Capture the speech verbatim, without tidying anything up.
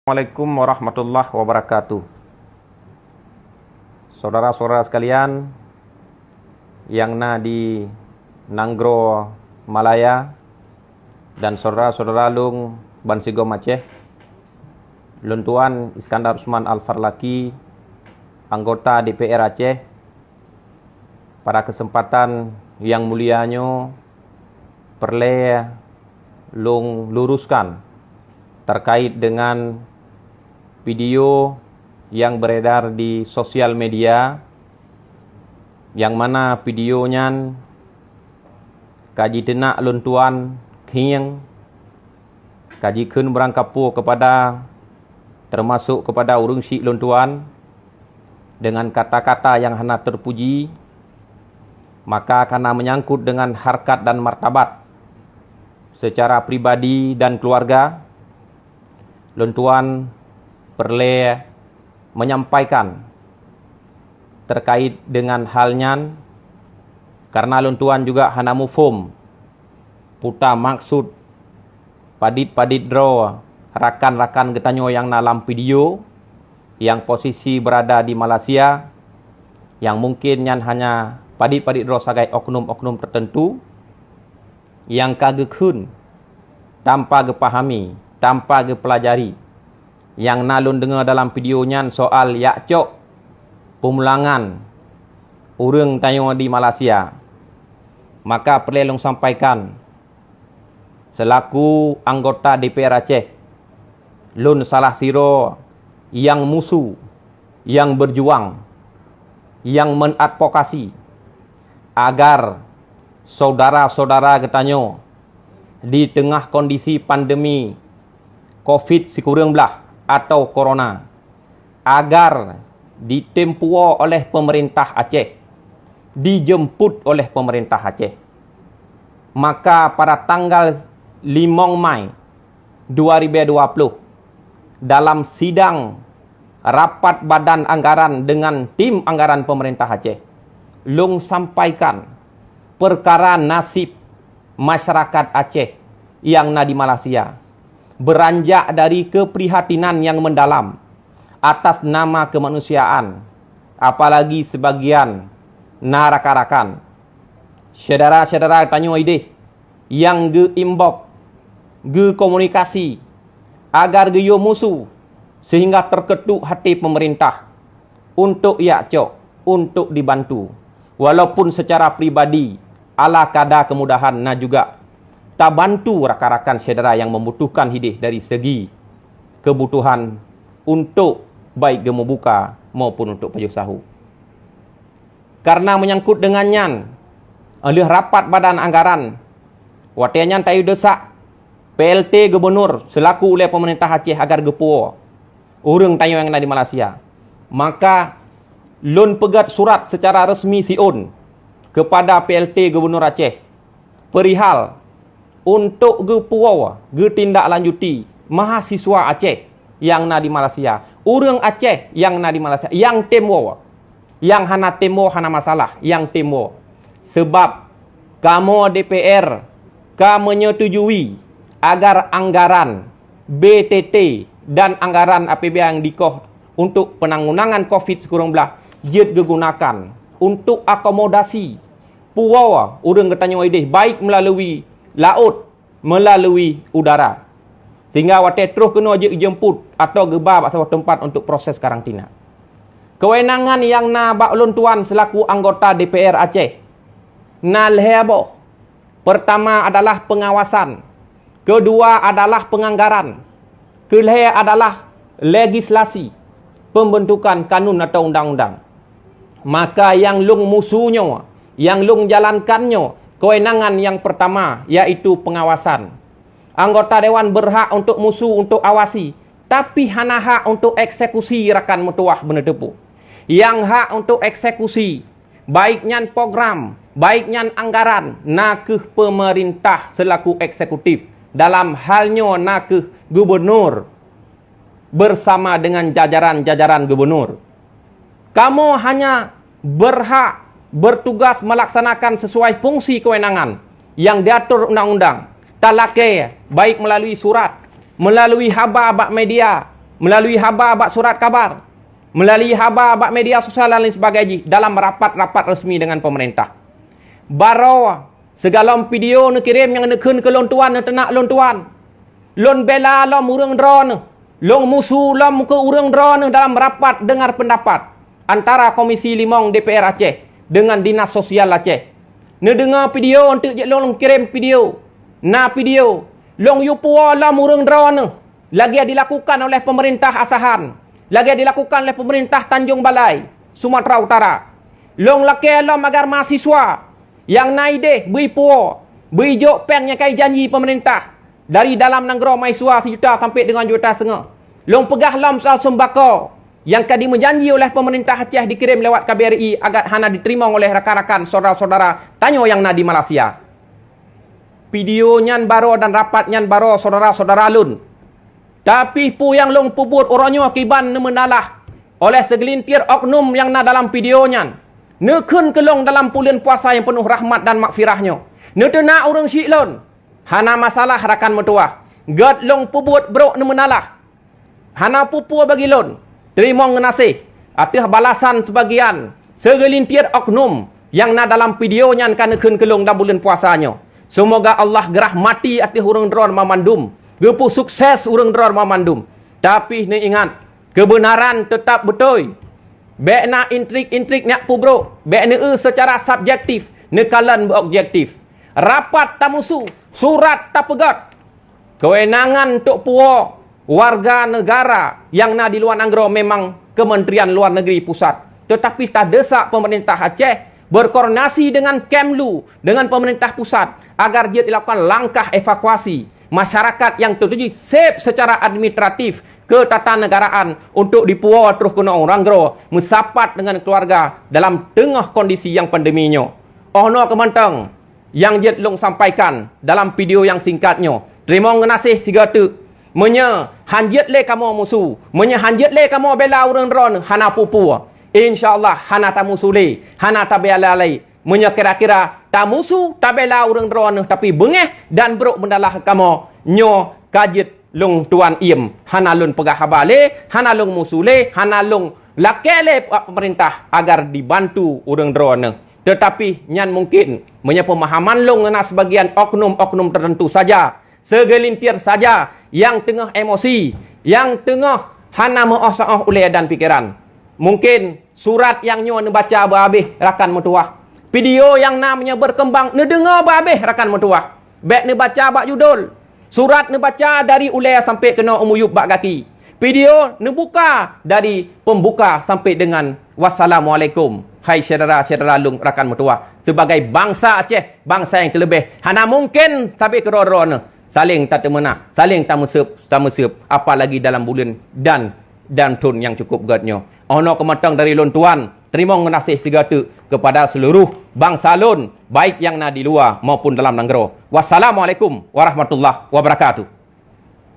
Assalamualaikum warahmatullahi wabarakatuh. Saudara-saudara sekalian yang na di Nanggroe Malaya dan saudara-saudara lôn bansigom Aceh, lôn tuan Iskandar Usman Al-Farlaki, anggota D P R Aceh, pada kesempatan yang mulia nyoe peureulée lôn luruskan terkait dengan video yang beredar di sosial media, yang mana video nyan ka jiteunak lôn tuan khieng, ka jikheun beurangkapeue kepada, termasuk kepada ureuëng syiek lôn tuan, dengan kata-kata yang hana terpuji, maka karena menyangkut dengan harkat dan martabat secara pribadi dan keluarga, lôn tuan peureulée menyampaikan terkait dengan hal nyan, karena lôn tuan juga hana muphom puta maksud padit-padit droe rakan-rakan geutanyoe nyang na lam video, nyang posisi berada di Malaysia, nyang mungkin nyan hanya padit-padit droe sagai oknum-oknum tertentu, nyang ka geukheun tanpa geupahami, tanpa geupeulajari. Nyang na lôn deungoe dalam video nyan soal jak cok peumulangan ureuëng tanyoe di Malaysia. Maka peureulée lôn sampaikan, seulaku anggota D P R Aceh, lôn salah sidroe nyang musu, nyang beujuang, nyang mengadvokasi agar saudara-saudara geutanyoe di teungoh kondisi pandemi covid sikureueng blah atau corona, agar ditem puwoe oleh pemerintah Aceh, dijemput oleh pemerintah Aceh. Maka pada tanggal limong Mai dua ribu dua puluh, dalam sidang rapat badan anggaran dengan tim anggaran pemerintah Aceh, lôn sampaikan perkara nasib masyarakat Aceh nyang na di Malaysia, beranjak dari keprihatinan yang mendalam atas nama kemanusiaan, apalagi sebagian na rakan-rakan, syedara-syedara tanyoe ideh nyang geu-inbox, geukomunikasi agar geuyue musu, sehingga terketuk hati pemerintah untuk jak cok, untuk dibantu. Walaupun secara pribadi, ala kada kemudahan na juga tabantu rakan-rakan syedara nyang membutuhkan hideh dari segi kebutuhan untuk baik geumubuka maupun untuk pajoh sahu. Karena menyangkut dengan nyan, lheueh rapat badan anggaran, watée nyan tayue desak P L T Gubernur selaku ulée pemerintah Aceh agar geupuwoe ureuëng tanyoe nyang na di Malaysia. Maka lôn peugét surat secara resmi siôn kepada P L T Gubernur Aceh perihal untuk geupuwoe geutindaklanjuti mahasiswa Aceh nyang na di Malaysia, ureuëng Aceh nyang na di Malaysia nyang tem woe, nyang hana tem woe hana masalah, nyang tem woe. Sebab kamoe D P R ka menyetujui agar anggaran B T T dan anggaran A P B N nyang dikoh untuk penanggulangan covid sikureueng blah jeuet geugunakan untuk akomodasi puwoe ureuëng geutanyoe ideh, baik meulalu laôt, meulalu udara, sehingga watée troh keunoe jeuet jeumput atau geuba bak saboh teumpat untuk proses karantina. Kewenangan nyang na bak ulôn tuan selaku anggota D P R Aceh na lhée boh. Pertama adalah pengawasan, kedua adalah penganggaran, keulhée adalah legislasi, pembentukan kanun atau undang-undang. Maka nyang lôn musu nyoe, nyang lôn jalankan nyoe, kewenangan nyang pertama, yaitu pengawasan. Anggota dewan berhak untuk musu, untuk awasi, tapi hana hak untuk eksekusi rakan meutuwah beuneuteupeu. Nyang hak untuk eksekusi, baik nyan program, baik nyan anggaran, na kheueh pemerintah selaku eksekutif. Dalam hal nyoe na kheueh gubernur bersama dengan jajaran-jajaran gubernur. Kamoe hanya berhak bertugas melaksanakan sesuai fungsi kewenangan yang diatur undang-undang. Talakée baik melalui surat, melalui haba bak media, melalui haba bak surat kabar, melalui haba bak media sosial dan lain sebagainya jih dalam rapat-rapat resmi dengan pemerintah. Baroe sigohlom video neukirém nyang neukheun keu lôn tuan, neuteunak lôn tuan. Lôn bela lom ureuëng droeneueh, lôn musu lom keu ureuëng droeneueh dalam rapat dengar pendapat antara Komisi Limong D P R Aceh dengan Dinas Sosial Aceh. Neudeungoe video eunteuk jeuet lôn kirém video. Na video, lôn yue puwoe lom ureuëng droeneueh lagée dilakukan oleh pemerintah Asahan, lagée dilakukan oleh pemerintah Tanjong Balai, Sumatera Utara. Lôn lakée lom agar mahasiswa nyang na ideh bri puwoe, bri jok péng nyang ka jijanji pemerintah dari dalam nanggroe mahasiswa sijuta sampai dengan juta setengah. Lôn peugah lom soal seumbako nyang ka dimeujanji oleh pemerintah Aceh dikirém lewat K B R I agat hana diteurimong oleh rakan-rakan syedara-syedara tanyoe nyang na di Malaysia. Video nyan baroe dan rapat nyan baroe syedara-syedara lôn. Tapi peue nyang lôn peubuet uroe nyoe kiban neumeunalah oleh seugeulintir oknum nyang na dalam video nyan. Neukheun keu lôn dalam buleuen puasa nyang peunoh rahmat dan maghfirah nyoe, neuteunak ureuëng syiek lôn. Hana masalah rakan meutuwah, gét lôn peubuet brok neumeunalah. Hana peue-peue bagi lôn. Teurimong geunaséh ateueh balasan seubagian seugeulintir oknum nyang na dalam video nyan ka neukheun keu lôn lam buleuen puasa nyoe. Seumoga Allah geurahmati ateueh ureuëng droeneueh banmandum, geupeu sukses ureuëng droeneueh banmandum. Tapi neuingat, keubeunaran teutab beutôi. Bék na intrik-intrik nyang peubrok, bék neueu seucara subjektif, neukalon beu objektif. Rapat tamusu, surat tapeugét. Keuwenangan untuk puwoe warga negara nyang na di luwa nanggroe memang Kementerian Luar Negeri Pusat, teutapi tadeusak pemerintah Aceh berkoordinasi dengan Kemlu, dengan pemerintah pusat, agar jeuet dilakukan langkah evakuasi masyarakat nyang teutuju seb seucara administratif ketatanegaraan untuk dipuwoe troh keunoe u nanggroe meusapat dengan keluarga dalam teungoh kondisi nyang pandemi nyoe. Oh noe keuh mantong nyang jeuet lôn sampaikan dalam video nyang singkat nyoe. Teurimong geunaséh sigoe teuk. Meunyoe han jeuet lé kamoe musu, meunyoe han jeuet lé kamoe bela ureuëng droeneueh, hana peue-peue. Insya Allah hana tamusu lé, hana tabela lé. Meunyoe kira-kira tamusu, tabela ureuëng droeneueh tapi beungéh dan brok meunalah kamoe, nyoe ka jeuet lôn tuan iem, hana lôn peugah haba lé, hana lôn musu lé, hana lôn lakée lé bak pemerintah agar dibantu ureuëng droeneueh. Teutapi nyan mungkin meunyoe peumahaman lôn na seubagian oknum-oknum teuteuntu saja, seugeulintir saja nyang teungoh emosi, nyang teungoh hana meuoh-saoh ulée dan pikeran. Mungkin surat nyang nyoe neubaca beuhabéh rakan meutuwah. Video nyang na meunyoe beukeumbang neudeungoe beuhabéh rakan meutuwah. Bék neubaca bak judul. Surat neubaca dari ulée sampai keunoe u miyueb bak gaki. Video neubuka dari peumbuka sampai dengan wassalamualaikum. Hai syedara-syedara lôn rakan meutuwah, sibagai bansa Aceh, bansa nyang teuleubeh, hana mungken sabe keudroe-droe neuh saléng tateumeunak, saléng tameuseueb, tameuseueb, apalagi dalam buleuen dan dan thon nyang cukup gét nyoe. Oh noe keuh mantong dari lôn tuan, teurimong geunaséh sigoe teuk keupada seuluruh bansa lôn, baik nyang na di luwa maupun dalam nanggroe. Wassalamualaikum warahmatullahi wabarakatuh.